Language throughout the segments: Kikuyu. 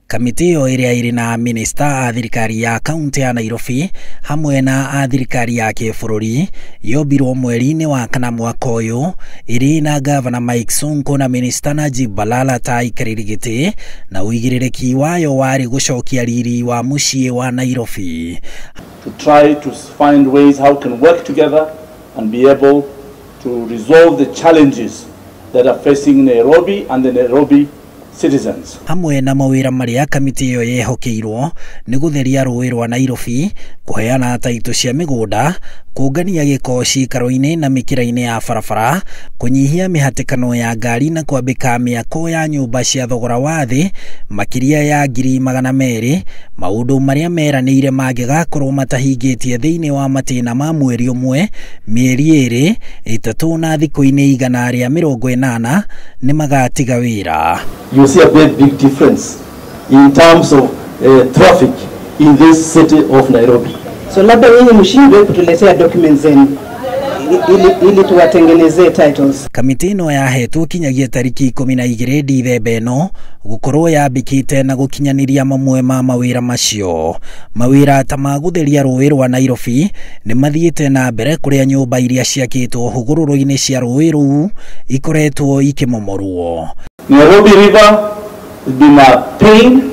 Kamĩtĩ ĩyo ĩrĩa ĩrĩ na minista a thirikari ya kaunti ya Nairobi hamwe na a thirikari ya kĩbũrũri yombirwo mweri-inĩ wa kana mwaka ũyũ, ĩrĩ na gavana Mike Sonko na minista Najib Balala ta aikarĩri gĩtĩ, na ũigĩrĩrĩki wayo warĩ gũcokia riri wa mũciĩ wa Nairobi. To try to find ways how we can work together and be able to resolve the challenges that are facing Nairobi and the Nairobi citizens. Hamwe na mawĩra marĩa kamĩtĩ ĩyo yehokeirwo nĩ gũtheria rũĩ rwa Nairobi, kũheana taitũ cia mĩgũnda, kũngania gĩko ciikaro-inĩ na mĩkĩra-inĩ ya barabara, kũnyihia mĩhatĩkano ya ngari na kwambĩka mĩako ya nyũmba cia thogora wa thĩ makĩria ya 200,000, maũndũ marĩa meranĩire mangĩgakorwo matahingĩtie thĩinĩ wa matĩna ma mweri ũmwe, mĩeri 2, 3 na thikũ-inĩ 180 nĩ magatiga wĩra. You see a very big difference in terms of traffic in this city of Nairobi. So labda nyinyi mshindwe kutuletea documents zenu ili tuwatengenezee titles. Kamĩtĩ ĩno yahetwo kinyagia tariki 12 Dithemba ĩno gũkorwo yambĩkĩte na gũkinyanĩria mamwe ma mawĩra macio. Mawĩra ta ma gũtheria rũĩ rwa Nairobi nĩ mathiĩte na mbere kũrĩa nyũmba iria ciakĩtwo hũgũrũrũ-inĩ cia rũĩ rũu ikoretwo ikĩmomorwo. Nairobi River has been a pain,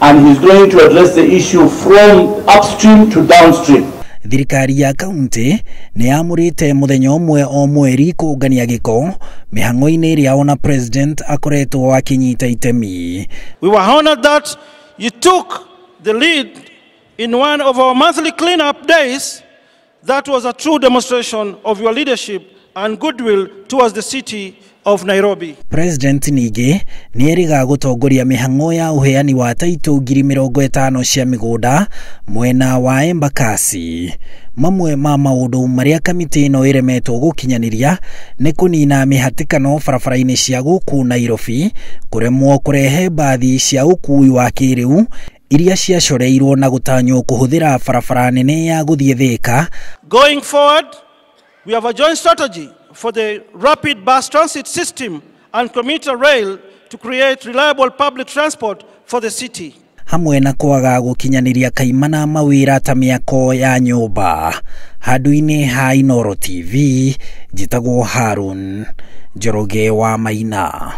and he's going to address the issue from upstream to downstream. Thirikari ya kaunti nĩ yamũrĩte mũthenya ũmwe o mweri kũngania gĩko mĩhang'o-inĩ ĩrĩa ona president akoretwo akĩnyita itemi. We were honored that you took the lead in one of our monthly cleanup days. That was a true demonstration of your leadership and goodwill towards the city of Nairobi. President ningĩ nĩ erĩga gũtongoria mĩhang'o ya ũheani wa taitũ 50,000 cia mĩgũnda mwena wa Embakasi. Mamwe ma maũndũ marĩa kamĩtĩ ĩno ĩremetwo gũkinyanĩria nĩ kũnina mĩhatĩkano barabara-inĩ cia gũkũ Nairobi, kũremwo kũrehe mbathi cia ũkuui wa kĩrĩu iria ciacoreirwo na gũtanywo kũhũthĩra barabara nene ya gũthiĩ Thika. Going forward, we have a joint strategy for the rapid bus transit system and commuter rail to create reliable public transport for the city. Hamwe na kwaga gũkinyanĩria kaimana mawĩra ta mĩako ya nyũmba. Handũ-inĩ ha Inooro TV, njĩtagwo Harun Njoroge wa Maina.